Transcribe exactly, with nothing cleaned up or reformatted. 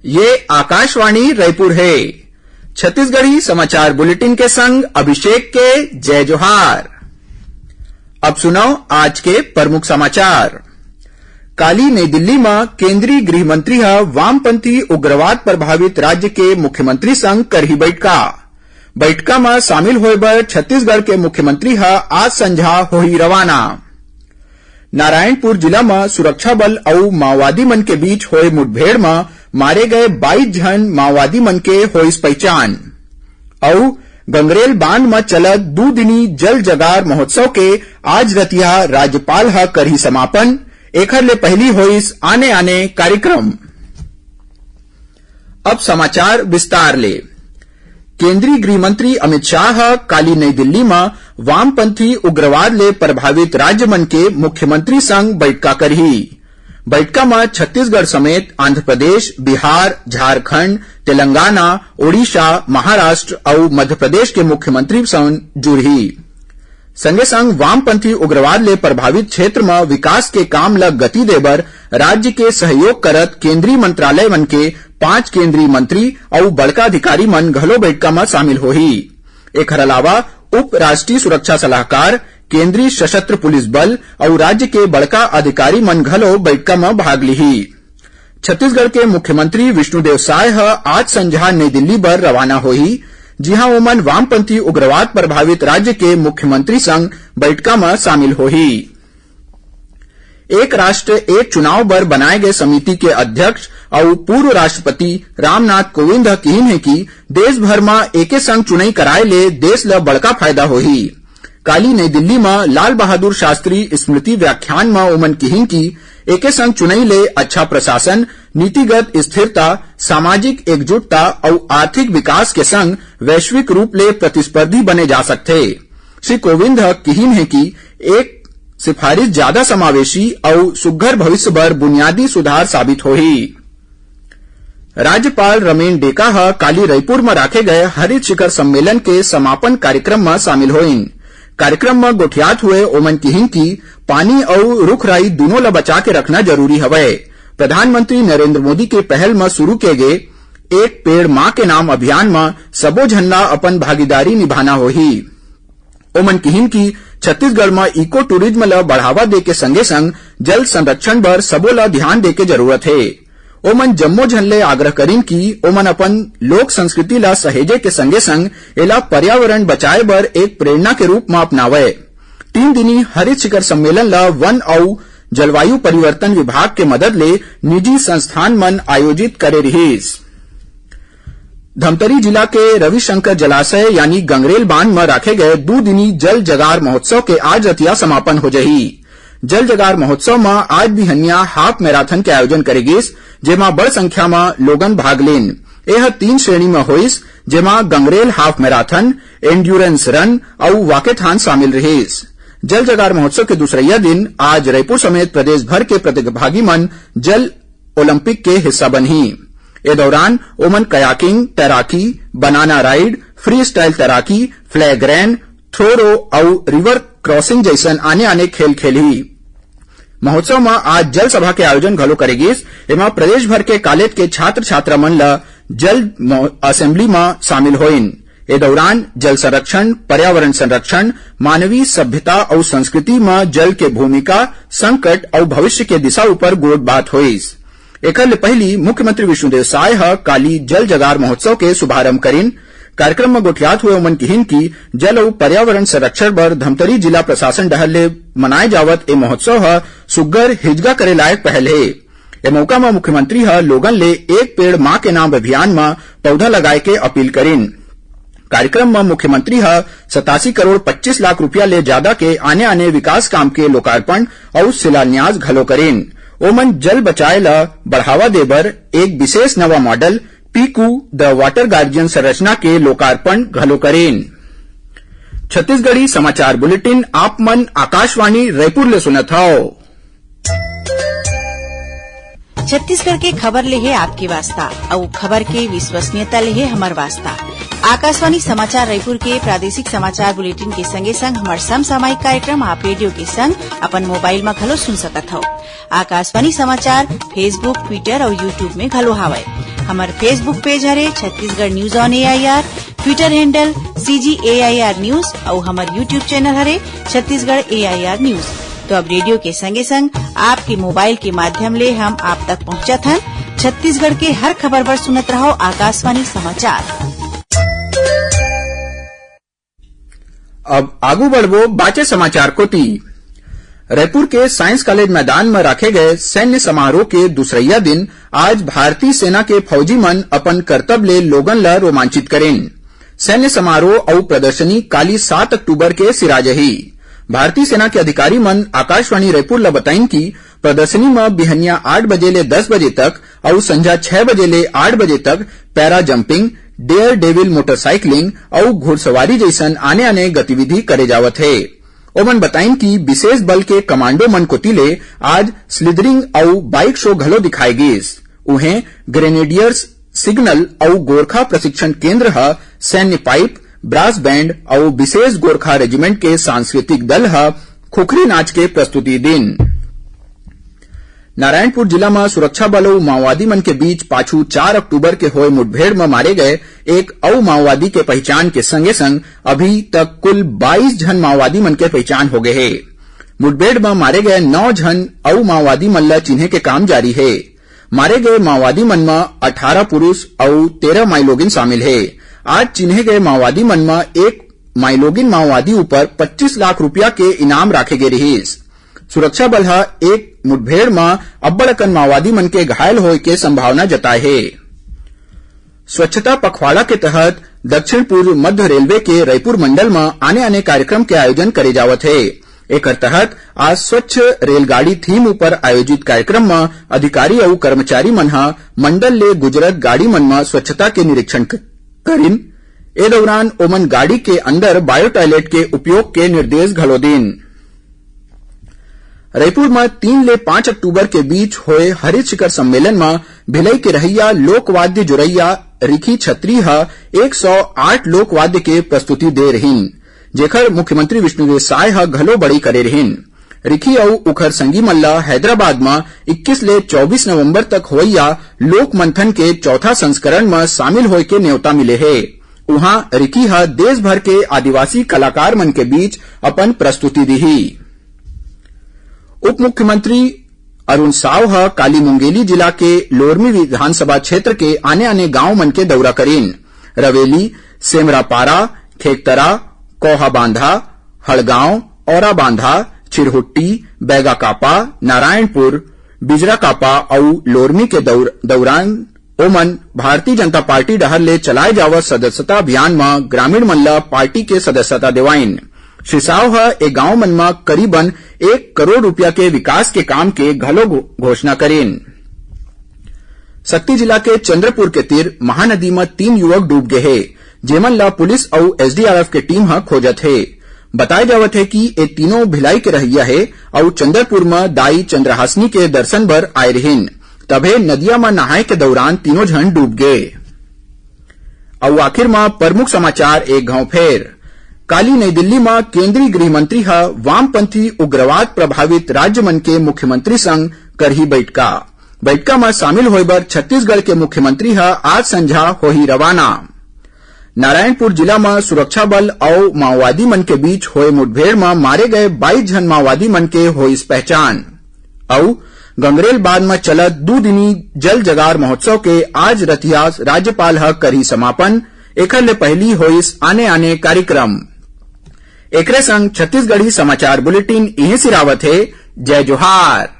ये आकाशवाणी रायपुर हे। छत्तीसगढ़ी समाचार बुलेटिन के संग अभिषेक के जय जोहार। अब सुनव आज के प्रमुख समाचार। काली नई दिल्ली म केंद्रीय गृह मंत्री ह वामपंथी उग्रवाद प्रभावित राज्य के मुख्यमंत्री संग करही बइठका। बइठका म शामिल होय बर छत्तीसगढ़ के मुख्यमंत्री ह आज संझा होही रवाना। नारायणपुर जिला म सुरक्षा बल अउ माओवादी मन के बीच होय मुठभेड़ म मारे गए बाईस झन माओवादी मन के होइस पहिचान। अउ गंगरेल बांध म चलत दू दिनी जल जगार महोत्सव के आज रतिहा राज्यपाल ह करही समापन। एखर ले पहिली होइस आने-आने कार्यक्रम। अब समाचार विस्तार ले। केंद्रीय गृह मंत्री अमित शाह ह काली नई दिल्ली म वामपंथी उग्रवाद ले प्रभावित राज्य मन के मुख्यमंत्री संग बइठका करही। बइठका म छत्तीसगढ़ समेत आंध्र प्रदेश, बिहार, झारखंड, तेलंगाना, ओडिशा, महाराष्ट्र अउ मध्य प्रदेश के मुख्यमंत्री संग जुड़ही। संगे संग वामपंथी उग्रवाद ले प्रभावित क्षेत्र म विकास के काम ल गति देबर राज्य के सहयोग करत केंद्रीय मंत्रालय मन के पांच केंद्रीय मंत्री अउ बड़का अधिकारी मन घलो बइठका म शामिल होही। एखर अलावा उप राष्ट्रीय सुरक्षा सलाहकार, केंद्रीय सशस्त्र पुलिस बल अउ राज्य के बड़का अधिकारी मन घलो बइठका म भाग लिही। छत्तीसगढ़ के मुख्यमंत्री विष्णुदेव साय ह आज संझा नई दिल्ली बर रवाना होही, जिहां ओमन वामपंथी उग्रवाद प्रभावित राज्य के मुख्यमंत्री संग बइठका म शामिल होही। एक राष्ट्र एक चुनाव बर बनाए गए समिति के अध्यक्ष अउ पूर्व राष्ट्रपति रामनाथ कोविंद ह किहीन हे कि देश भर म एके संग चुनई कराए ले देश ल बड़का फायदा होही। काली नई दिल्ली म लाल बहादुर शास्त्री स्मृति व्याख्यान म ओमन किहीन कि एके संग चुनई ले अच्छा प्रशासन, नीतिगत स्थिरता, सामाजिक एकजुटता अउ आर्थिक विकास के संग वैश्विक रूप ले प्रतिस्पर्धी बने जा सकथे। श्री कोविंद ह किहीन हे कि एक सिफारिश ज्यादा समावेशी अउ सुघ्घर भविष्य बर बुनियादी सुधार साबित होही। राज्यपाल रमेन डेका ह काली रईपुर म राखे गए हरित शिखर सम्मेलन के समापन कार्यक्रम म शामिल होइन। कार्यक्रम म गोठियात हुए ओमन किहीन कि पानी अउ रुख राई दूनों ल बचा के रखना जरूरी हवय। प्रधानमंत्री नरेंद्र मोदी के पहल म शुरू किए गे एक पेड़ मां के नाम अभियान म सबो झन ला अपन भागीदारी निभाना होही। ओमन किहीन कि छत्तीसगढ़ म इको टूरिज्म ल बढ़ावा दे के संगे संग जल संरक्षण बर सबो ल ध्यान दे के जरूरत हे। ओमन जम्मो झन ले आग्रह करिन कि ओमन अपन लोक संस्कृति ल सहेजे के संगे संग एला पर्यावरण बचाए बर एक प्रेरणा के रूप म अपनावय। तीन दिनी हरित शिखर सम्मेलन ल वन अउ जलवायु परिवर्तन विभाग के मदद ले निजी संस्थान मन आयोजित करे रिहीस। धमतरी जिला के रविशंकर जलाशय यानी गंगरेल बांध म राखे गए दू दिनी जल जगार महोत्सव के आज रतिया समापन हो जही। जल जगार महोत्सव म आज बिहनिया हाफ मैराथन के आयोजन करे गिस, जेमा बड़ संख्या म लोगन भाग लेन। एह तीन श्रेणी म होइस, जेमा गंगरेल हाफ मैराथन, एंड्योरेंस रन अउ वॉकेथॉन शामिल रिहीस। जल जगार महोत्सव के दूसरइया दिन आज रईपुर समेत प्रदेश भर के प्रतिभागी मन जल ओलंपिक के हिस्सा बनही। ए दौरान ओमन कयाकिंग, तैराकी, बनाना राइड, फ्री स्टाइल तैराकी, फ्लैग रन, थ्रो रो अउ रिवर क्रॉसिंग जइसन आने-आने खेल खेलही। महोत्सव म आज जल सभा के आयोजन घलो करे गिस। एमा प्रदेश भर के कॉलेज के छात्र-छात्रा मन ल जल मो-, असेंबली म शामिल होइन। ए दौरान जल संरक्षण, पर्यावरण संरक्षण, मानवीय सभ्यता अउ संस्कृति म जल के भूमिका, संकट अउ भविष्य के दिशा ऊपर गोठ बात होइस। एकर ले पहिली मुख्यमंत्री विष्णुदेव साय ह काली जल जगार महोत्सव के शुभारंभ करिन। कार्यक्रम म गोठियात हुए ओमन किहिन कि जल अउ पर्यावरण संरक्षण बर धमतरी जिला प्रशासन डहर ले मनाए जावत ए महोत्सव ह सुग्घर हिजगा करे लायक पहल हे। ए मउका म मुख्यमंत्री ह लोगन ले एक पेड़ मां के नाम अभियान म पौधा लगाए के अपील करिन। कार्यक्रम म मुख्यमंत्री ह सतासी करोड़ पच्चीस लाख रुपया ले जादा के आने-आने विकास काम के लोकार्पण अउ शिलान्यास घलो करिन। ओमन जल बचाए ल बढ़ावा देबर एक विशेष नवा model Piku the water guardian संरचना के लोकार्पण घलो करिन। छत्तीसगढ़ी समाचार बुलेटिन आप मन आकाशवाणी रायपुर ले सुनत हव। छत्तीसगढ़ के खबर ले हे आपके वास्ता, अउ खबर के विश्वसनीयता ले हे हमर वास्ता। आकाशवाणी समाचार रायपुर के प्रादेशिक समाचार बुलेटिन के संगे संग हमर समसामयिक कार्यक्रम आप रेडियो के संग अपन मोबाइल म घलो सुन सकत हव। आकाशवाणी समाचार Facebook, Twitter अउ YouTube में घलो हावय। हमर Facebook page हरे Chhattisgarh news on A I R, Twitter handle C G A I R news अउ हमर YouTube channel हरे Chhattisgarh A I R news। तो अब रेडियो के संगे संग आपके मोबाइल के माध्यम ले हम आप तक पहुंचत हन। छत्तीसगढ़ के हर खबर बर सुनत रहो आकाशवाणी समाचार। अब आगू बढ़बो बाचे समाचार कोति। रायपुर के साइंस कॉलेज मैदान म राखे गए सैन्य समारोह के दूसरइया दिन आज भारतीय सेना के फौजी मन अपन करतब ले लोगन ल रोमांचित करेन। सैन्य समारोह अउ प्रदर्शनी काली सात अक्टूबर के सिरा जही। भारतीय सेना के अधिकारी मन आकाशवाणी रायपुर ल बताइन कि प्रदर्शनी म बिहनिया आठ बजे ले दस बजे तक अउ संझा छह बजे ले आठ बजे तक पैरा जंपिंग, डेयर डेविल मोटरसाइकिलिंग अउ घुड़सवारी जइसन आने-आने गतिविधि करे जावत हे। ओमन बताइन कि विशेष बल के कमांडो मन कोति ले आज स्लिदरिंग अउ बाइक शो घलो दिखाए गीस। उहें, ग्रेनेडियर्स सिग्नल अउ गोरखा प्रशिक्षण केंद्र ह सैन्य पाइप, ब्रास बैंड अउ विशेष गोरखा रेजिमेंट के सांस्कृतिक दल ह खुखरी नाच के प्रस्तुति दिन। नारायणपुर जिला म सुरक्षा बल अउ माओवादी मन के बीच पाछू चार अक्टूबर के होय मुठभेड़ म मारे गए एक अउ माओवादी के पहिचान के संगे संग अभी तक कुल बाईस झन माओवादी मन के पहिचान हो गए हे। मुठभेड़ म मारे गए नौ झन अउ माओवादी मन ल चिन्हे के काम जारी हे। मारे गए माओवादी मन म अठारह पुरुष अउ तेरह माईलोगिन शामिल हे। आज चिन्हे गए माओवादी मन म एक माईलोगिन माओवादी ऊपर पच्चीस लाख रुपया के इनाम राखे गे रिहिस। सुरक्षा बल ह एक मुठभेड़ म अब्बड़ अकन माओवादी मन के घायल होय के संभावना जताए हे। स्वच्छता पखवाड़ा के तहत दक्षिण पूर्व मध्य रेलवे के रायपुर मंडल म आने-आने कार्यक्रम के आयोजन करे जावत हे। एकर तहत आज स्वच्छ रेलगाड़ी थीम ऊपर आयोजित कार्यक्रम म अधिकारी अउ कर्मचारी मन ह मंडल ले गुजरत गाड़ी मन म स्वच्छता के निरीक्षण क-, करिन। ए दौरान ओमन गाड़ी के अंदर बायो टॉयलेट के उपयोग के निर्देश घलो दीन। रायपुर म तीन ले पाँच अक्टूबर के बीच होए हरित शिखर सम्मेलन म भिलई के रहइया लोकवाद्य जुरइया रिखी छत्री ह एक सौ आठ लोकवाद्य के प्रस्तुति दे रिहिन, जेखर मुख्यमंत्री विष्णुदेव साय ह घलो बड़ई करे रिहिन। रिखी अउ उखर संगी मन ल हैदराबाद म इक्कीस ले चौबीस नवंबर तक होइया लोक मंथन के चौथा संस्करण म शामिल होय के नेवता मिले हे। उहां रिकी ह देश भर के आदिवासी कलाकार मन के बीच अपन प्रस्तुति दिही। उप मुख्यमंत्री अरुण साव ह काली मुंगेली जिला के लोरमी विधानसभा क्षेत्र के आने-आने गांव मन के दौरा करीन। रवेली, सेमरापारा, खेकतरा, कोहाबांधा, हड़गांव, औराबांधा, चिरहुट्टी, बैगाकापा, नारायणपुर, बिजराकापा अउ लोरमी के दौर-, दौरान ओमन भारतीय जनता पार्टी डहर ले चलाए जावत सदस्यता अभियान म ग्रामीण मन ल पार्टी के सदस्यता देवाइन। श्री साव ह ए गांव मन म करीबन एक करोड़ रुपया के विकास के काम के घलो घो-, घोषणा करीन। सक्ती जिला के चंद्रपुर के तीर महानदी म तीन युवक डूब गे हे, जेमन ल पुलिस अउ S D R F के टीम ह खोजत हे। बताए जावत हे कि ए तीनों भिलाई के रहइया हे अउ चंद्रपुर म दाई चंद्रहासिनी के दर्शन बर आए रिहिन, तभे नदिया म नहाए के दौरान तीनों झन डूब गे। अउ आखिर म प्रमुख समाचार एक घांव फेर। काली नई दिल्ली म केंद्रीय गृह मंत्री ह वामपंथी उग्रवाद प्रभावित राज्य मन के मुख्यमंत्री संग करही बइठका। बइठका म शामिल होय बर छत्तीसगढ़ के मुख्यमंत्री ह आज संझा होही रवाना। नारायणपुर जिला म सुरक्षा बल अउ माओवादी मन के बीच होए मुठभेड़ म मारे गए बाईस झन माओवादी मन के होइस पहचान। अउ गंगरेल बांध म चलत दू दिनी जल जगार महोत्सव के आज रतिहा राज्यपाल ह करही समापन। एखर ले पहिली होइस आने-आने कार्यक्रम। एकरे संग छत्तीसगढ़ी समाचार बुलेटिन इहें सिरावत हे। जय जोहार।